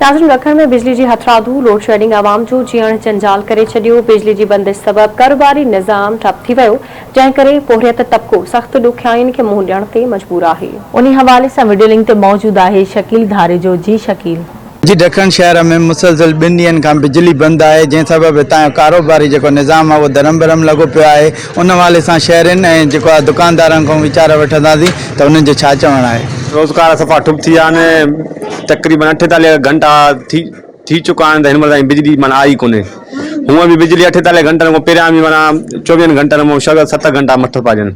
ناظرين ڏکڻ ۾ بجلي جي هٿرادو لوڊشيڊنگ عوام جو جيئڻ جنجال ڪري ڇڏيو، بجلي جي بندش سبب ڪاروباري نظام ٺپ ٿي ويو، جنهن ڪري پورهيت طبقو سخت ڏکيائين کي منهن ڏيڻ تي مجبور آهي. انهي حوالي سان وڊيو لنڪ تي موجود آهي شڪيل ڌاريجو جي شڪيل. جي ڏکڻ شهر ۾ مسلسل ٻن ڏينهن کان بجلي بند آهي جنهن سبب هتان جو ڪاروباري جيڪو نظام آهي اهو درهم برهم لڳو پيو آهي ان حوالي سان شهرين ۽ جيڪو آهي دڪاندارن کان ويچار وٺنداسين ته انهن جو ڇا چوڻ آهي. روزگار صفا ٺپ ٿي ويا آهن تقريبن اٺيتاليهه گهنٽا ٿي ٿي چڪا آهن ته هن مهل تائين بجلي معنيٰ آئي ڪونهي هونء به بجلي اٺيتاليهه گهنٽن کان پهريان به معنيٰ چوويهن گهنٽن مان ڇهه ست گهنٽا مٿ پيا ڏين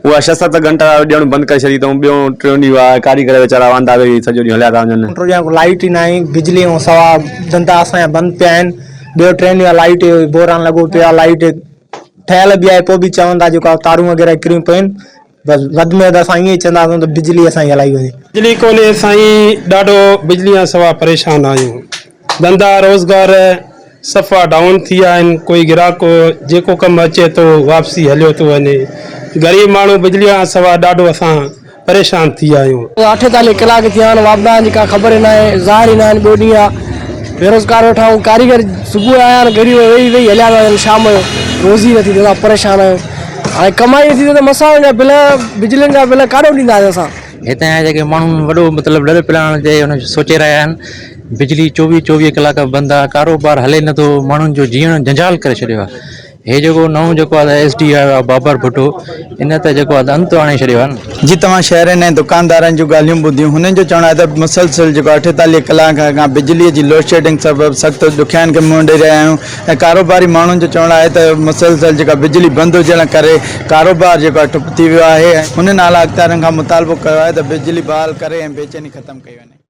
اها ڇهه ست گهنٽا ڏيڻ بند ڪري ڇڏي اٿئون ٻيو ٽيون ڏينهن اها ڪاريگر ويچارا واندا ويهي سڄو ڏينهن هليا ٿا وڃن. ٽيون ڏينهن لائيٽ ئي ناهي بجلي کان سوا ڌنڌا اسان جا بند پيا آهن ٻيو ٽيون ڏينهن لائيٽ جو بحران لڳو پيو آهي لائيٽ ٺهيل به آهي پوء به چون ٿا جيڪو تارون وغيره ڪريون پيون آهن بس وڌ ۾ وڌ اسان ائين ئي چونداسون ته بجلي اسان جي هلائي وڃي. بجلي ڪونهي سائين ڏاڍو بجلي کان سوا پريشان آهيون ڌنڌا روزگار صفا ڊائون ٿي ويا آهن ڪوئي گراهڪ جيڪو ڪم اچي ٿو واپسي هليو ٿو وڃي غريب ماڻهو بجلي کان سوا ڏاڍو اسان پريشان ٿي ويا آهيون. اٺيتاليهه ڪلاڪ ٿيا آهن واپڊا جي ڪا خبر ئي ناهي ظاهر ئي ناهن ٻيو ڏينهن آ بيروزگار ويٺا آهيون ڪاريگر صبح آيا آهن گهڙي ويهي ويهي هليا ويا آهن شام جو روزي نٿي ٿئي اسان پريشان آهيون هاڻي ڪمائي نٿي ٿئي ته مسواڙن جا بل بجلين جا بل ڪاڏو ڏينداسين اسان. هتان جا جيڪي ماڻهو وڏو مطلب لڏ پلاڻ جي ان سوچي رهيا آهن بجلي چوويهه چوويهه ڪلاڪ بند آهي ڪاروبار هلي نٿو ماڻهن جو جيئڻ جنجال ڪري ڇڏيو آهي هي جيڪو نئون جيڪو آهي ايس ڊي آيو آهي بابر ڀٽو ان ته جيڪو آهي انت آڻي ڇڏيو آهي نه. جي توهان شهرين ۽ دڪاندارن جون ڳالهيون ٻڌيون هنن جو چوڻ آهي ته مسلسل جيڪو 48 ڪلاڪن کان بجلي جي لوڊشيڊنگ سبب سخت ڏکيائين کي منهن ڏئي رهيا آهيون ۽ ڪاروباري ماڻهن جو چوڻ آهي ته مسلسل جيڪا بجلي بند هجڻ ڪري ڪاروبار جيڪو آهي ٺپ ٿي ويو آهي ۽ هنن اعليٰ اختيارين کان مطالبو ڪيو آهي ته بجلي بحال ڪري ۽ بيچيني ختم ڪئي وڃي.